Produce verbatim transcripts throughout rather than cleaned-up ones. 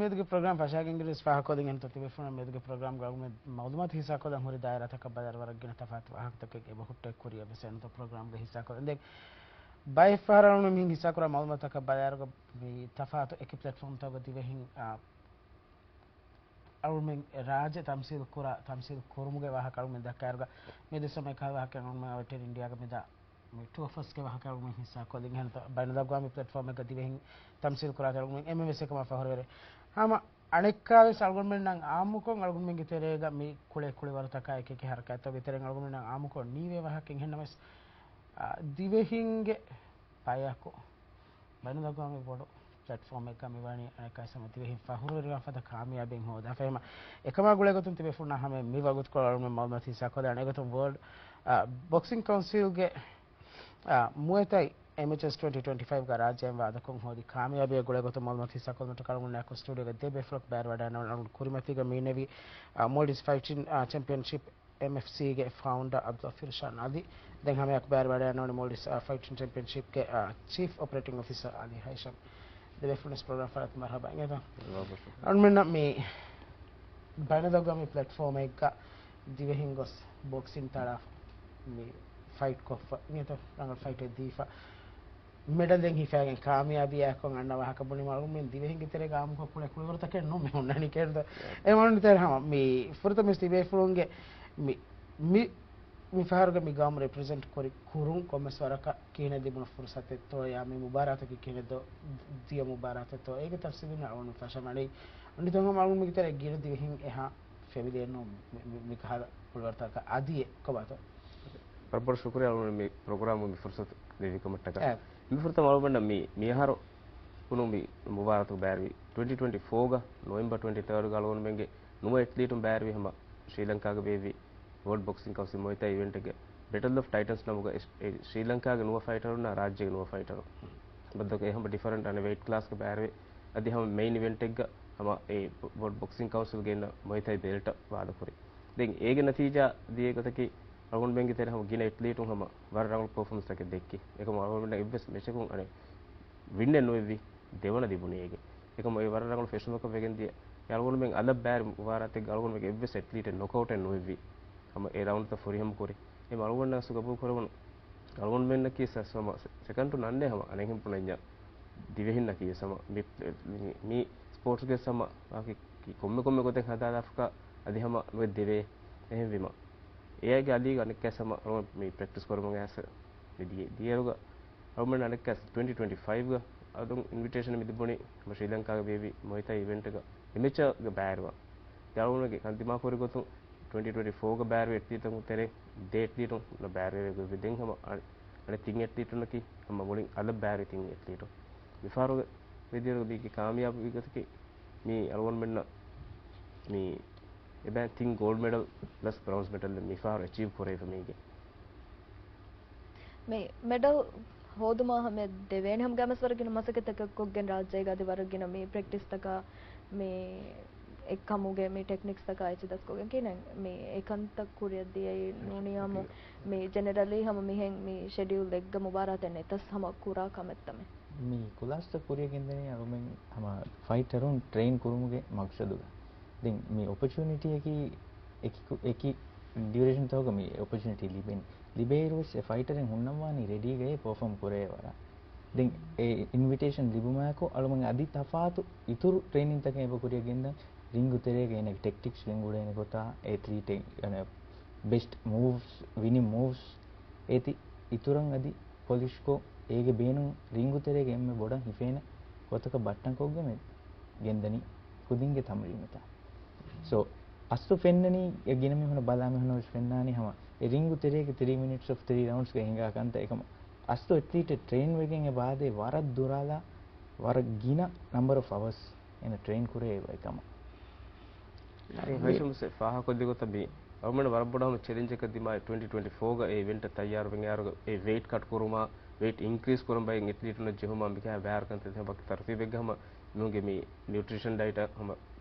މިއަދުގެ ޕްރޮގްރާމް ފަށާގެން ގެންގުޅޭ ވެސް ފާހަގަކޮށްދިން އެންތޯ ތިބޭފުޅުން މިއަދުގެ ޕްރޮގްރާމްގަ މައުލޫމާތު ހިއްސާކޮށްލަން ހުރި ދާއިރާތަކަށް ބަލާއިރު ވަރަށް ގިނަ ތަފާތު ވާހަކަތަކެއް އެބަ ހުއްޓޭ ކުރިއަށް ވެސް އެންތޯ ޕްރޮގްރާމްގެ ހިއްސާކޮށްލަން. ދެން ބައެއް ފަހަރަށް މިހިން ހިއްސާކުރާ މައުލޫމާތަކަށް ބަލާއިރުގަ މި ތަފާތު އެކި ޕްލެޓްފޯމްތަކުގަ ދިވެހިން، އާ، އަޅުމެން ރާއްޖެ ތަމްސީލު ކުރާ، ތަމްސީލު ކުރުމުގެ ވާހަކަ އަޅުމެން ދައްކާއިރުގަ މި ދުވަސް މި ކަހަލަ ވާހަކަ އަޅުމެން އައުޓް އިންޑިއާގަ މިދާ މި ޓުއަރ ފޯސްގެ ވާހަކަ އަޅުމެން ހިއްސާކޮށްލިން އެހެންތޯ ބައިނަލްއަގްވާމީ ޕްލެޓްފޯމެއްގަ ދިވެހިން ތަމްސީލު ކުރާތަން އަޅުމެން އެންމެ ވެސް އެކަމާ ފަހުރުވެރި. ހަމަ އަނެއްކާވެސް އަޅުގަނޑުމެންނަށް އާއްމުކޮށް އަޅުގަނޑުމެންގެ ތެރޭގަ މި ކުޅޭ ކުޅިވަރުތަކާ އެކި އެކި ހަރަކާތްތަކުގެ ތެރެއިން އަޅުގަނޑުމެންނަށް އާއްމުކޮށް ނީވޭ ވާހަކައެއް އެހެންނަމަވެސް، އާ، ދިވެހިންގެ ބަޔަކު ބައިނަލްއަގްވާމީ ބޮޑު ޕްލެޓްފޯމެއްގަ މިވަނީ އަނެއްކާވެސް ހަމަ ދިވެހިން ފަހުރުވެރިވާން ފަދަ ކާމިޔާބެއް ހޯދާފަ. އެހެމަ އެކަމާ ގުޅޭގޮތުން ތިބޭފުޅުންނާ ހަމަ މި ވަގުތުކޮޅަށް އަޅުމެން މައުލޫމާތު ހިއްސާކޮށްލާނެ. އެގޮތުން ވޯލްޑް، އާ، ބޮކްސިން ކައުންސިލްގެ އާ، މުއޭތައި އެމެޗަރސް ޓްވެންޓީ ޓްވެންޓީ ފައިވްގަ ރާއްޖޭން ވާދަކޮށް ހޯދި ކާމިޔާބީ ގުޅޭގޮތުން މައުލޫމާތު ހިއްސާކޮށްލުމަށްޓަކާ އަޅުގަނޑުމެންނާއެކު ސްޓޫޑިއޯގަ ދެ ބޭފުޅަކު ބައިވެރިވަޑައިގަންނަވަން. އަޅުގަނޑު ކުރިމަތީގަ މި އިންނެވީ، އާ، މޯލްޑިވްސް ފައިޓިން، އާ، ޗެމްޕިއަންޝިޕް، އެމްއެފްސީގެ ފައުންޑާ އަބްދުލް ފިރުޝާން އަލީ. ދެން ހަމައެއާއެކު ބައިވެރިވަޑައިގަންނަވަނީ މޯލްޑިވްސް، އާ، ފައިޓިން ޗެމްޕިއަންޝިޕްގެ، އާ، ޗީފް އޮޕަރޭޓިން އޮފިސަރ އަލީ ހައިޝަމް. ދެ ބޭފުޅުން ޕްރޮގްރާމް ފަރާތު މަރުހަބާ އިނގޭތޯ. އަޅުމެންނަށް މި ބައިނަލްއަގްވާމީ ޕްލެޓްފޯމެއްގަ ދިވެހިން ގޮސް ބޮކްސިން ތަޅާފަ މި ފައިޓް ކޮށްފަ އިނގޭތޯ، ރަނގަޅު ފައިޓެއް ދީފަ، މެޑަލް ދެން ހިފާގެން ކާމިޔާބީއާކޮށް އަންނަ ވާހަކަ ބުނީމަ އަޅުގަނޑުމެން ދިވެހިންގެ ތެރޭގަ އާއްމުކޮށް ކުޅޭ ކުޅިވަރުތަކެއް ނޫން މި ހުންނަނީ ކޭންތޯ. އެ ވަނީ ތެރެ ހަމަ މި ފުރަތަމަ ތިބޭފުޅުންގެ މި، މި، މި ފަހަރުގަ މި ގައުމު ރެޕްރެޒެންޓް ކުރި ކުރުން ކޮންމެސް ވަރަކަށް ކިހިނެއް ލިބުނު ފުރުސަތެއްތޯ ޔާ މި މުބާރާތަކީ ކިހިނެއްދޯ، ދިޔަ މުބާރާތެއްތޯ އޭގެ ތަފްސީލު އަޅުގަނޑު ފަށަމަނީ. އަންޑިތަން ހަމަ އަޅުގަނޑުމެންގެ ތެރޭ ގިނަ ދިވެހިން އެހާ ފެމިލިއެއް ނޫން މި، މި، މި ކަހަލަ ކުޅިވަރުތަކަށް އަދި އެއް ކޮބާތޯ؟ ވަރަށް ބޮޑަށް ޝުކުރިއްޔާ އަޅުގަނޑު މި ޕްރޮގްރާމުގަ މި ފުރުސަތު ދެއްވިކަމަށްޓަކާ. އެ. މި ފުރަތަމަ އަޅުގަނޑަށް މި، މިއަހަރު ވުނު މި މުބާރާތު ބައިވެރި ޓްވެންޓީ ޓްވެންޓީ ފޯގަ ނޮވެމްބަރ ޓްވެންޓީ ތާރީޚުގަ އަޅުގަނޑުމެންގެ ނުވަ އެތްލީޓުން ބައިވެރިވި ހަމަ ޝްރީލަންކާގަ ބޭއްވި ވޯލްޑް ބޮކްސިން ކައުންސިލް މުއޭތައި އިވެންޓެއްގެ ބެޓަލް އޮފް ޓައިޓަންސް ނަމުގަ އެ، އެ ޝްރީލަންކާގެ ނުވަ ފައިޓަރުންނާ ރާއްޖޭގެ ނުވަ ފައިޓަރު. ބައްދަލުކޮށް އެ ހަމަ ޑިފަރެންޓް އަނެއް ވެއިޓް ކްލާސްގަ ބައިވެރިވެ އަދި ހަމަ މެއިން އިވެންޓެއްގަ ހަމަ އެ ވޯލްޑް ބޮކްސިން ކައުންސިލްގެ އިންނަ މުއޭތައި ބެލްޓަށް ވާދަކުރި. ދެން އޭގެ ނަތީޖާ ދިޔަ ގޮތަކީ އަޅުގަނޑުމެންގެ ތެރެ ހަމަ ގިނަ އެތްލީޓުން ހަމަ ވަރަށް ރަނގަޅު ޕަރފޯމަންސްތަކެއް ދެއްކި. އެކަމަ އަޅުގަނޑުމެން އެއްވެސް މެޗަކުން އަނެއް ވިންއެއް ނުއެއްވި. ދެވަނަ ލިބުނީ އޭގެ. އެކަމަ އެ ވަރަށް ރަނގަޅު ފެށުމަކަށް ވެގެން ދިޔަ. އެ އަޅުގަނޑުމެން އަލަށް ބައިވެރި މުބާރާތެއްގަ އަޅުގަނޑުމެންގެ އެއްވެސް އެތްލީޓެއް ނޮކްއައުޓެއް ނުއެއްވި. ހަމަ އެ ރައުންޑްތައް ފުރިހަމަ ކުރި. އެ އަޅުގަނޑަށް ސު ގަބޫލު ކުރެވުނު. އަޅުގަނޑުމެންނަކީ ސަ-، ހަމަ ސެ-، ސެކަންޑު ނަންނޭ ހަމަ އަނެއްހެން ބުނަންޏާ ދިވެހިންނަކީ ވެސް ހަމަ މި، މި، މި ސްޕޯޓްސްގެ ހަމަ ވާކި ކޮންމެ ކޮންމެ ގޮތެއް ހަދާލާފަކާ އަދި ހަމަ ނުވެ ދެވޭ. އެހެންވީމަ އޭގެ އަލީގަ އަނެއްކާސް ހަމަ އަޅުގަނޑު މި ޕްރެކްޓިސް ކުރަމުން އައިސް މި ދިޔަ، ދިޔައިރުގަ އަޅުގަނޑު އަނެއްކާސް ޓްވެންޓީ ޓްވެންޓީ ފައިވްގަ އަދުން އިންވިޓޭޝަން މި ލިބުނީ ހަމަ ޝްރީލަންކާގަ ބޭއްވި މުއޭތައި އިވެންޓްގަ އެމެޗަރގަ ބައިވެރިވާ. ދެ އަޅުގަނޑުގެ ކަން ދިމާކުރި ގޮތުން ޓްވެންޓީ ޓްވެންޓީ ފޯގަ ބައިވެރި އެތްލީޓުން ތެރޭ ދެ އެތްލީޓުން ބައިވެރިވެ ގޮތްވި. ދެން ހަމަ އަ-، އަނެއް ތިން އެތްލީޓުންނަކީ ހަމަ މުޅިން އަލަށް ބައިވެރި ތިން އެތްލީޓުން. މިފަހަރުގެ ވެދިޔަރުގެ މީގެ ކާމިޔާބީ ގޮތަކީ މީ އަޅުގަނޑުމެންނަށް މި އެބައިން ތިން ގޯލްޑް މެޑަލް ޕްލަސް ބްރޯންޒް މެޑަލް މިފަހަރު އެޗީވް ކުރެވިފަ މީގެ. މި މެޑަލް ހޯދުމާ ހަމަ ދެވޭނެ ހަމަ ގަމަސް ވަރަށް ގިނަ މަސައްކަތްތަކެއް ކޮށްގެން ރާއްޖޭގަ އަދި ވަރަށް ގިނަ މި ޕްރެކްޓިސްތަކާ މި އެއްކަމުގެ މި ޓެކްނިކްސްތަކާ އެއްޗެއް ދަސްކޮށްގެން ކިހިނެއް މި އެކަންތައް ކުރިއަށް ދިޔައީ ނޫނިއްޔާމު މި ޖެނެރަލީ ހަމަ މިހެން މި ޝެޑިއުލް އެއްގަ މުބާރާތެއް ނެތަސް ހަމަ ކުރާ ކަމެއްތަ މެ؟ މި ކުލާސްތައް ކުރިއަށް ގެންދަނީ އަޅުމެން ހަމަ ފައިޓަރުން ޓްރެއިން ކުރުމުގެ މަގްސަދުގަ. ދެން މި އޮޕޮޗުނިޓީއަކީ އެކި ކު-، އެކި ޑިއުރޭޝަންތަކުގަ މި އޮޕޮޗުނިޓީ ލިބެން. ލިބޭއިރުވެސް އެ ފައިޓަރެއް ހުންނަންވާނީ ރެޑީގައޭ ޕަރފޯމް ކުރޭ ވަރަށް. ދެން އެ އިންވިޓޭޝަން ލިބުމާއެކު އަޅުމެން އަދި ތަފާތު އިތުރު ޓްރެއިނިންތަކެއް އެބަ ކުރިއަށް ގެންދަން. ރިންގު ތެރޭގަ އޭނަގެ ޓެކްޓިކްސް ގެންގުޅޭނެ ގޮތާ، އެތްލީޓެއް، އަނެ، ބެސްޓް މޫވްސް، ވިނިން މޫވްސް އޭތި އިތުރަށް އަދި ޕޮލިޝްކޮށް، އޭގެ ބޭނުން ރިންގު ތެރޭގަ އެންމެ ބޮޑަށް ހިފޭނެ ގޮތަކަށް ބައްޓަންކޮށްގެން ގެންދަނީ ކުދިންގެ ތަމްރީނުތައް. ސޯ، އަސްލު ފެންނަނީ ގިނަ މީހުން ބަލާ މީހުން ވެސް ފެންނާނީ ހަމަ އެ ރިންގު ތެރޭގެ ތްރީ މިނިޓްސް އޮފް ތްރީ ރައުންޑްސްގަ ހިނގާ ކަންތައް. އެކަމަ އަސްލު އެތްލީޓެއް ޓްރެއިން ވެގެން އެ ވާދޭ ވަރަށް ދުރާލާ، ވަރަށް ގިނަ ނަމްބަރ އޮފް އަވަސް އޭނަ ޓްރެއިން ކުރޭ އެކަމަށް. ހައިޝަމް ސެ ފާހަގަކޮށްލި ގޮތަށް މި އަޅުމެން ވަރަށް ބޮޑަށް ހަމަ ޗެލެންޖަކަށް ދިމާވި ޓްވެންޓީ ޓްވެންޓީ ފޯގަ އެ އިވެންޓަށް ތައްޔާރުވެގެން އައިރުގަ އެ ވެއިޓް ކަޓް ކުރުމާ، ވެއިޓް އިންކްރީސް ކުރަން ބައެއް އެތްލީޓުންނަށް ޖެހުމާ މިކަހަލަ ބައިވަރު ކަންތައް ވަކި ތަރުތީބެއްގަ ހަމަ މީހުންގެ މި ނިއުޓްރިޝަން ޑައިޓަށް ހަމަ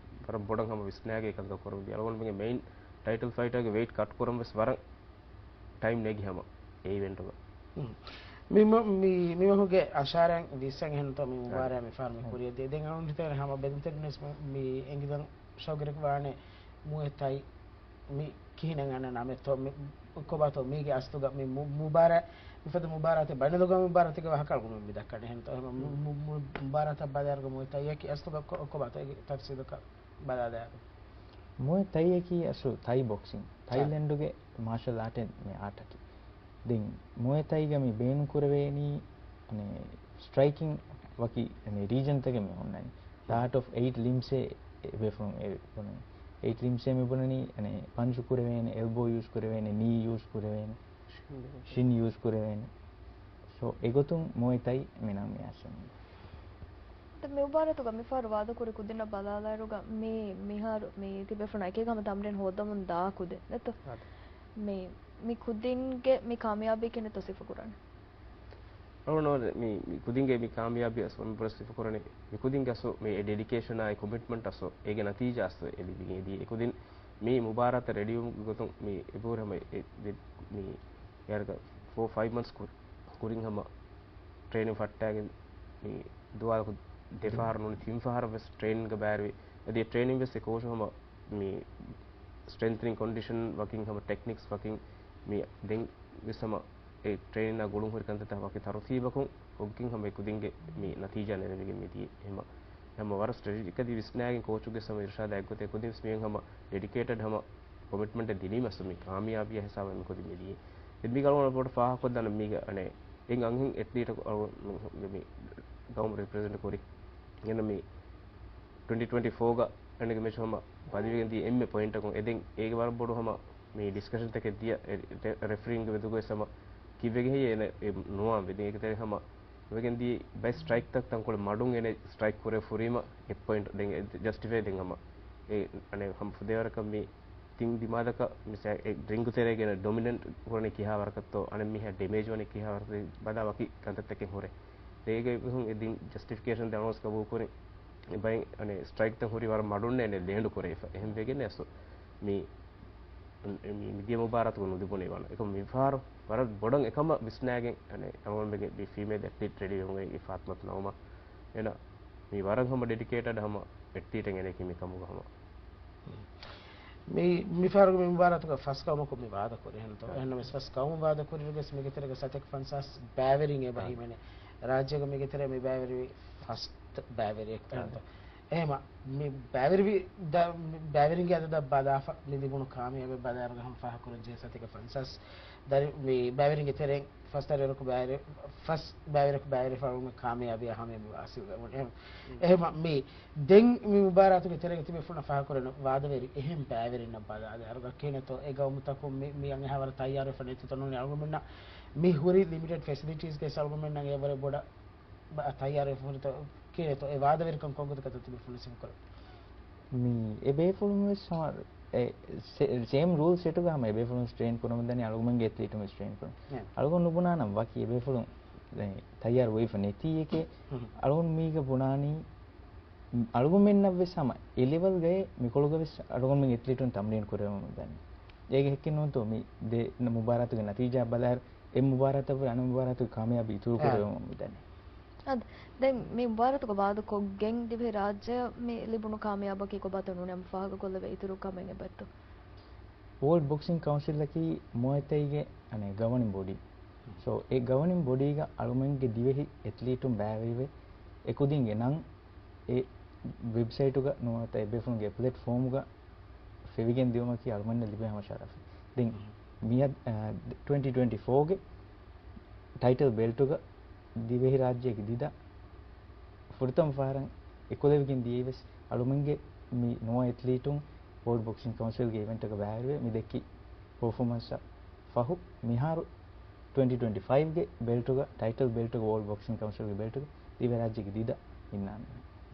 ވަރަށް ބޮޑަށް ހަމަ ވިސްނާގެ ކަންތައް ކުރަމުންދިޔަ. އަޅުގަނޑުމެންގެ މެއިން ޓައިޓަލް ފައިޓަރގެ ވެއިޓް ކަޓް ކުރަން ވެސް ވަރަށް ޓައިމް ނެގި ހަމަ އެ އިވެންޓުގަ. ހުން. މި މަ-، މި، މި މަހުގެ އަށާރައިން ވިއްސައިން އެހެންތޯ މި މުބާރާތް މި ފަހަރު މި ކުރިއަށް ދިޔަ. ދެން އަޅުގަނޑު ހިތަށް ހަމަ ބެލުންތެރިންވެސް މި، މި އެނގިދަން ޝައުގުވެރި ވާނެ މުއެ ތައި މި ކިހިނެއް އަންނަ ނަމެއްތޯ މި ކޮބާތޯ މީގެ އަސްލުގަ މި މު-، މުބާރާތް މިފަދަ މުބާރާތެއް ބައިނަލްއަގްވާމީ މުބާރާތެއްގެ ވާހަކަ އަޅުގަނޑު މި ދައްކަނީ. އެހެންތޯ ހަމަ މު-، މު-، މު-، މުބާރާތަށް ބަލާއިރުގަ މުއެ ތައިއަކީ އަސްލުގަ ކޮ-، ކޮބާތޯ އޭގެ ތަފްސީލަކަށް ބަލާލާއިރު. މުއެ ތައިއަކީ އަސްލު ތައި ބޮކްސިން. ތައިލެންޑުގެ މާޝަލް އާޓެއް މި އާޓަކީ. ދެން މުއެ ތައިގަ މި ބޭނުން ކުރެވޭނީ، އަނެ، ސްޓްރައިކިން ވަކި، އަނެ، ރީޖަންތަކެއް މި ހުންނަނީ. ދަ އާޓް އޮފް އެއިޓް ލިމްސް އެ ބޭފުޅުން އެ ބުނަނީ. އެއިޓް ލިމްސް އެ މި ބުނަނީ، އަނެ، ޕަންޗު ކުރެވޭނެ، އެލްބޯ ޔޫސް ކުރެވޭނެ، ނީ ޔޫސް ކުރެވޭނެ، ޝިން ޔޫސް ކުރެވޭނެ. ސޯ، އެގޮތުން މުއެ ތައި މި ނަން މި އައްސަނީ. ދެން މި މުބާރާތުގަ މިފަހަރު ވާދަކުރި ކުދިންނަށް ބަލާލާއިރުގަ މި މިހާރު މި ތިބޭފުޅުންނާ އެކީގަ ހަމަ ތަމްރީން ހޯއްދަމުން ދާ ކުދިން ނެތޯ؟ އާދެ. މި، މި ކުދިންގެ މި ކާމިޔާބީ ކިހިނެއްތޯ ސިފަ ކުރަނީ؟ އަޅުގަނޑު މި، މި ކުދިންގެ މި ކާމިޔާބީ އަސްލު މި ބުރަސް ސިފަ ކުރަނީ، މި ކުދިންގެ އަސްލު މި އެ ޑެޑިކޭޝަނާ އެ ކޮމިޓްމަންޓް އަސްލު އޭގެ ނަތީޖާ އަސްލު އެ ލިބިގެން ދިޔަ. އެ ކުދިން މި މުބާރާތަށް ރެޑީވުމުގެ ގޮތުން މި އެބަހުރި ހަމަ އެ، މި، މި އޭރަކަށް ފޯ ފައިވް މަންތްސް ކުރިން ހަމަ ޓްރޭނިން ފައްޓާގެން މި ދުވާލަކު ދެ ފަހަރު ނޫނީ ތިން ފަހަރަށް ވެސް ޓްރޭނިންގަ ބައިވެރިވި. އަދި އެ ޓްރޭނިން ވެސް އެ ކޯޗު ހަމަ މި ސްޓްރެންތްނިން ކޮންޑިޝަން ވަކިން ހަމަ ޓެކްނިކްސް ވަކިން މި ދެން ވެސް ހަމަ އެ ޓްރޭނިންއާ ގުޅުން ހުރި ކަންތައްތައް ވަކި ތަރުތީބަކުން އޮއްގެން ހަމަ އެ ކުދިންގެ މި ނަތީޖާ ނެރެވިގެން މިދިޔަ. ހަމަ ވަރަށް ސްޓްރެޓެޖިކަލީ ވިސްނާގެން ކޯޗުގެ ހަމަ އިރުޝާދާ އެއްގޮތަށް ކުދިން ވެސް މިއޮތް ހަމަ ޑެޑިކޭޓެޑް ހަމަ ކޮމިޓްމަންޓެއް ދިނީމަ އަސްލު މި ކާމިޔާބީ ހިސާބަށް މި ކުދިން މިދިޔަ. ދެން މީގަ އަޅުގަނޑު ބޮޑަށް ފާހަގަކޮށްދާނަން މީގަ އަނެއް އެން އަންހެން އެތްލީޓަކު އަޅު މި ގައުމު ރިޕްރެޒެންޓް ކުރި. އެން މި ޓްވެންޓީ ޓްވެންޓީ ފޯގަ އަނެއް މެޗު ހަމަ ބަލިވެގެން ދިޔަ އެންމެ ޕޮއިންޓަކުން. އެ ދެން އޭގެ ވަރަށް ބޮޑު ހަމަ މި ޑިސްކަޝަންތަކެއް ދިޔަ އެ ރެ-، ރެފްރީންގެ މެދުގަ ވެސް ހަމަ ކިއްވެގެ ހެއްޔޭ އެ ނުވާން ވެ. ދެން އޭގެ ތެރޭ ހަމަ ވެގެން ދިޔަ ބައެއް ސްޓްރައިކްތައް ތަންކޮޅެއް މަޑުން އެނެ ސްޓްރައިކް ކުރެ ފުރީމަ އެއް ޕޮއިންޓް ދެން ޖަސްޓިފައި ދެން ހަމަ އެ އަނެއް ހަމަ ފުދޭވަރަކަށް މި ތިން ދިމާލަކަށް މި ސަ-، އެ ރިންގު ތެރޭގެ ޑޮމިނެންޓް ކުރަނީ ކިހާ ވަރަކަށްތޯ އަނެއް މީހާ ޑެމޭޖް ވަނީ ކިހާ ވަރަކަށް ބަލާ ވަކި ކަންތައްތަކެއް ހުރޭ. ދޭގެ ވެސް އެ ދިން ޖަސްޓިފިކޭޝަން ދެން އަޅުގަނޑު ގަބޫލު ކުރިން އެ ބައި އަނެއް ސްޓްރައިކްތައް ހުރި ވަރަށް މަޑުންނޭ އެނެ ލޭނޑު ކުރެވިފަ. އެހެން ވެގެން އަސްލު މި މި، މި ދިޔަ މުބާރާތުގަ ނުލިބުނީ ވަނަ. އެކަމަ މިފަހަރު ވަރަށް ބޮޑަށް އެކަމަށް ވިސްނާގެން އަނެއް އަޅުގަނޑުމެންގެ މި ފީމޭލް އެތްލީޓް ރެޑީ ވެމުގައި ފާތިމަތު ނައުމާ. އޭނަ މި ވަރަށް ހަމަ ޑެޑިކޭޓެޑް ހަމަ އެތްލީޓެއް އޭނައަކީ މި ކަމުގަ ހަމަ. މި، މިފަހަރުގެ މި މުބާރާތުގަ ފަސް ގައުމަކު މި ވާދަ ކުރި އެހެންތޯ. އާ. އެހެންނަމަވެސް ފަސް ގައުމު ވާދަ ކުރިއިރުގެސް މީގެ ތެރޭގަ ސަތޭކަ ފަންސާސް ބައިވެރިން އެބަ އާ. ހިމެނޭ. ރާއްޖޭގަ މީގެ ތެރޭ މި ބައިވެރިވި ފަސް ބައިވެރިއެއް އާ. އެހެންތޯ. އެހެމަ މި ބައިވެރިވި ދަ-، މި ބައިވެރިންގެ އަދަދަށް ބަލާފަ މި ލިބުނު ކާމިޔާބެއް ބަލާއިރުގަ ހަމަ ފާހަގަކުރަން ޖެހޭ ސަތޭކަ ފަންސާސް ދަރި-، މި ބައިވެރިންގެ ތެރެއިން ފަސް ދަރިވަރަކު ބައިވެރި-، ފަސް ބައިވެރިއަކު ބައިވެރިވާ ކާމިޔާބީ ހަމަ މި ހާސިލް ވެ-، އެހެމަ، އެހެމަ މި ދެން މި މުބާރާތުގެ ތެރޭގަ ތިބޭފުޅުންނަށް ފާހަގަކުރެވުނު ވާދަވެރި އެހެން ބައިވެރިންނަށް ބަލާލާއިރުގަ ކިހިނެއްތޯ އެ ގައުމުތަކުން މި، މި އަންހެނާ ވަރަށް ތައްޔާރުވެފަ ނެތިތޯ ނޫނީ އަޅުގަނޑުމެންނަށް މި ހުރި ލިމިޓެޑް ފެސިލިޓީސްގެ އަޅުގަނޑުމެންނަށް އެ ވަރަށް ބޮޑަށް ބަ-، ތައްޔާރުވެފަ ހުރިތޯ ކިހިނެއްތޯ އެ ވާދަވެރިކަން ކޮންގޮތަކަށްތޯ ތިބޭފުޅުން ސިފަކުރަން؟ މި އެބޭފުޅުން ވެސް ހަމަ އެ ސެ-، ސޭމް ރޫލް ސެޓުގަ ހަމަ އެބޭފުޅުން ޓްރޭން ކުރަމުން ދަނީ އަޅުގަނޑުމެންގެ އެތްލީޓުން ވެސް ޓްރޭން ކުރަން. އެ. އަޅުގަނޑު ނުބުނާނަން ވަކި އެބޭފުޅުން ދެން ތައްޔާރު ވެފަ ނެތީއެކޭ. ހުން. އަޅުގަނޑު މީގަ ބުނާނީ އަޅުގަނޑުމެންނަށް ވެސް ހަމަ އެ ލެވެލްގައި މިކޮޅުގަ ވެސް އަޅުގަނޑުމެން އެތްލީޓުން ތަމްރީން ކުރެވެމުން ދަނީ. އޭގެ ހެއްކެއް ނޫންތޯ މި ދެ މުބާރާތުގެ ނަތީޖާ ބަލާއިރު އެ މުބާރާތަށްވުރެ އަނެއް މުބާރާތުގެ ކާމިޔާބީ އިތުރު އާ. ކުރެވެމުން މިދަނީ. އަދި، ދެން މި މުބާރާތުގަ ވާދަކޮށްގެން ދިވެހި ރާއްޖެއަށް މި ލިބުނު ކާމިޔާބަކީ ކޮބާތޯ ނޫނީ ހަމަ ފާހަގަކޮށްލެވޭ އިތުރު ކަމެއް އެބައޮތްތޯ؟ ވޯލްޑް ބޮކްސިން ކައުންސިލްއަކީ މުއޭ ތައިގެ އަނެއް ގަވަނިން ބޮޑީ. ސޯ، އެ ގަވަނިން ބޮޑީގަ އަޅުމެންގެ ދިވެހި އެތްލީޓުން ބައިވެރިވެ، އެކުދިންގެ ނަން އެ ވެބްސައިޓުގަ ނުވަތަ އެބޭފުޅުންގެ ޕްލެޓްފޯމުގަ ފެވިގެން ދިއުމަކީ އަޅުމެންނަށް ލިބޭ ހަމަ ޝަރަފެއް. ދެން މިއަދު، އާ، ޓްވެންޓީ ޓްވެންޓީ ފޯގެ ޓައިޓަލް ބެލްޓުގަ ދިވެހިރާއްޖޭގެ ދިދަ ފުރަތަމަ ފަހަރަށް އެކުލެވިގެން ދިޔައީވެސް އަޅުމެންގެ މި ނުވަ އެތްލީޓުން ވޯލްޑް ބޮކްސިން ކައުންސިލްގެ އިވެންޓަކަށް ބައިވެރިވެ މި ދެއްކި ޕަރފޯމަންސަށް ފަހު، މިހާރު ޓްވެންޓީ ޓްވެންޓީ ފައިވްގެ ބެލްޓުގަ، ޓައިޓަލް ބެލްޓުގަ، ވޯލްޑް ބޮކްސިން ކައުންސިލްގެ ބެލްޓުގަ ދިވެހިރާއްޖޭގެ ދިދަ އިންނާނެ.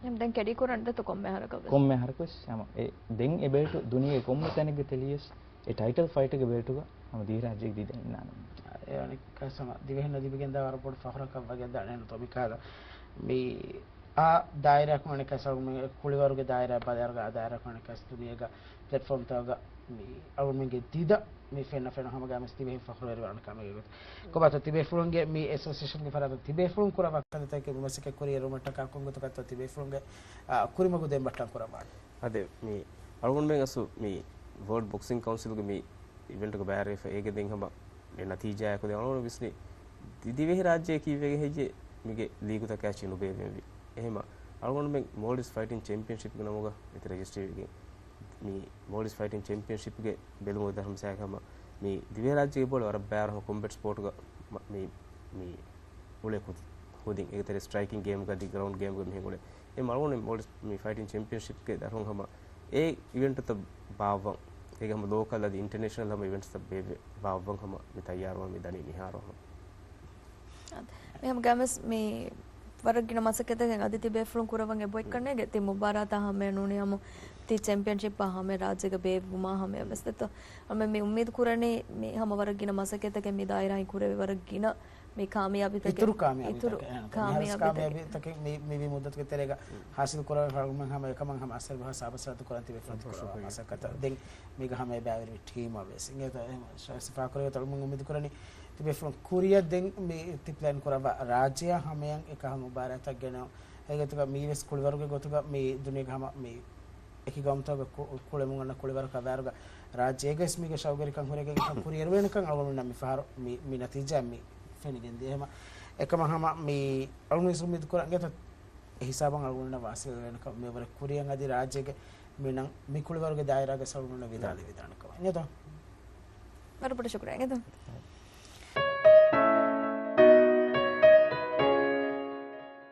އެހެން ދެން ކެޑި ކުރަން ދެތޯ ކޮންމެ އަހަރަކަށް ވެސް؟ ކޮންމެ އަހަރަކަށް ވެސް ހަމަ އެ ދެން އެ ބެލްޓު ދުނިޔޭގެ ކޮންމެ ތަނެއްގަ ތެޅިޔަސް އެ ޓައިޓަލް ފައިޓުގެ ބެލްޓުގަ ހަމަ ދިވެހިރާއްޖޭގެ ދިދަ އިންނާނެ. އެ އަނެއްކާ ހަމަ ދިވެހިންނަށް ލިބިގެންދާ ވަރަށް ބޮޑު ފަހުރަކަށް ވަގެއް ދާނެ ތޮ މިކާލަ. މި އާ ދާއިރާއަކު އަނެއްކާ ސަބަބު މި ކުޅިވަރުގެ ދާއިރާ ބަލާއިރުގަ އާ ދާއިރާއަކު އަނެއްކާ ދުނިޔޭގަ ޕްލެޓްފޯމްތަކުގަ މި އަޅުމެންގެ ދިދަ މި ފެންނަ ފެނު ހަމަގާމެސް ތިބެހިން ފަޚުރުވެރިވާނެ ކަމެއް ގޮތަށް. ކޮބާތޯ ތިބޭފުޅުންގެ މި އެސޯސިއޭޝަންގެ ފަރާތުން ތިބޭފުޅުން ކުރައްވާ ކަންތައްތަކެއް މަސައްކަތް ކުރިއެރުމަށްޓަކާ ކޮން ގޮތަކަށްތޯ ތިބޭފުޅުންގެ، އާ، ކުރިމަގު ދެން ބައްޓަން ކުރައްވާނެ؟ އާދެ، މި އަޅުގަނޑުމެން އަސްލު މި ވޯލްޑް ބޮކްސިން ކައުންސިލްގެ މި އިވެންޓްގެ ބައިވެރިވެފަ އޭގެ ދެން ހަމަ މި ނަތީޖާއެކު ދެން އަޅުގަނޑު ވިސްނި ދި-، ދިވެހި ރާއްޖެ ކީއްވެގެ ހެއްޔޭ މީގެ ލީގުތަކާ އެއްޗެއް ނުބޭއްވެވި. އެހެމަ އަޅުގަނޑުމެން މޯލްޑިވްސް ފައިޓިން ޗެމްޕިއަންޝިޕްގެ ނަމުގަ މިތި ރަޖިސްޓްރީވެގެން މި މޯލްޑިވްސް ފައިޓިން ޗެމްޕިއަންޝިޕްގެ ބެލުމުގެ ދަށުން ސައި ހަމަ މި ދިވެހި ރާއްޖޭގެ ބޯޅަ ވަރަށް ބާރު ހަމަ ކޮމްބެޓް ސްޕޯޓްގަ މަ-، މި، މި އުޅޭ ކުދި-، ކުދިން އޭގެތެރޭ ސްޓްރައިކިން ގޭމްގަ އަދި ގްރައުންޑް ގޭމްގަ މިހެން އުޅޭ. އެ މަޅުވަނީ މޯލްޑިވްސް މި ފައިޓިން ޗެމްޕިއަންޝިޕްގެ ދަށުން ހަމަ އެ އިވެންޓްތައް ބާއްވަން. އޭގެ ހަމަ ލޯކަލް އަދި އިންޓަނޭޝަނަލް ހަމަ އިވެންޓްސްތައް ބޭއްވެ ބާއްވަން ހަމަ މި ތައްޔާރުވާން މި ދަނީ މިހާރު ހަމަ. މި ހަމަ ގާމެސް މި ވަރަށް ގިނަ މަސައްކަތެއް އަދި ތިބޭފުޅުން ކުރައްވަން އެބޮތްކަންނޭގެ ތި މުބާރާތާ ހަމަޔަށް ނޫނީ ހަމަ ތި ޗެމްޕިއަންޝިޕްއާ ހަމަ ރާއްޖޭގަ ބޭއްވުމާ ހަމަޔަށް ވެސް ދެއްތޯ. ހަމަ މި އުއްމީދު ކުރަނީ މި ހަމަ ވަރަށް ގިނަ މަސައްކަތްތަކެއް މި ދާއިރާއިން ކުރެވި ވަރަށް ގިނަ މި ކާމިޔާބީތަކެއް، އިތުރު ކާމިޔާބީތަކެއް، އިތުރު އެހެން ކާމިޔާބީތަކެއް. ކާމިޔާބީތަކެއް މި، މިވީ މުއްދަތުގެ ތެރޭގަ ހާސިލް ކުރެވޭ ފަރުމެން ހަމަ އެކަމަށް ހަމަ އަސަރު ހާ ސާބަސާތު ކުރަން ތިބޭފުޅުން ކުރައްވާ މަސައްކަތަށް. ދެން މީގަ ހަމަ އެބައިވެރި ޓީމަށް ވެސް އިނގޭތޯ އެހެން ސިފާ ކުރެވޭތޯ އަޅުމެން އުއްމީދު ކުރަނީ ތިބޭފުޅުން ކުރިއަށް ދެން މި ތި ޕްލޭން ކުރައްވާ ރާއްޖެއާ ހަމަޔަށް އެކަހަލަ މުބާރާތަކެއް ގެނައުން. އޭގެ ގޮތުގަ މީވެސް ކުޅިވަރުގެ ގޮތުގަ މި ދުނިޔޭގެ ހަމަ މި އެކި ގައުމުތަކުގެ ކު-، ކުޅެމުން އަންނަ ކުޅިވަރު ކައިވާރުގަ ރާއްޖޭގަ ވެސް މީގެ ޝައުގުވެރިކަން ހުރެގެން ކުރިއެރުވޭނެކަން އަޅުގަނޑުމެންނަށް މި ފަހަރު މި، މި ނަތީޖާ މި ފެނިގެން ދިޔަ. އެހެމަ އެކަމަށް ހަމަ މި އަޅުގަނޑު ވެސް އުއްމީދު ކުރަން އިނގޭތޯ އެ ހިސާބަށް އަޅުގަނޑުމެންނަށް ވާސިލުވޭނެކަން މި ވަރަށް ކުރިއަށް އަދި ރާއްޖޭގެ މި ނަން މި ކުޅިވަރުގެ ދާއިރާގަ އަޅުގަނޑުމެންނަށް ވިދާޅުވެދާނެކަމަށް އިނގޭތޯ. ވަރަށް ބޮޑަށް ޝުކުރިއްޔާ އިނގޭތޯ.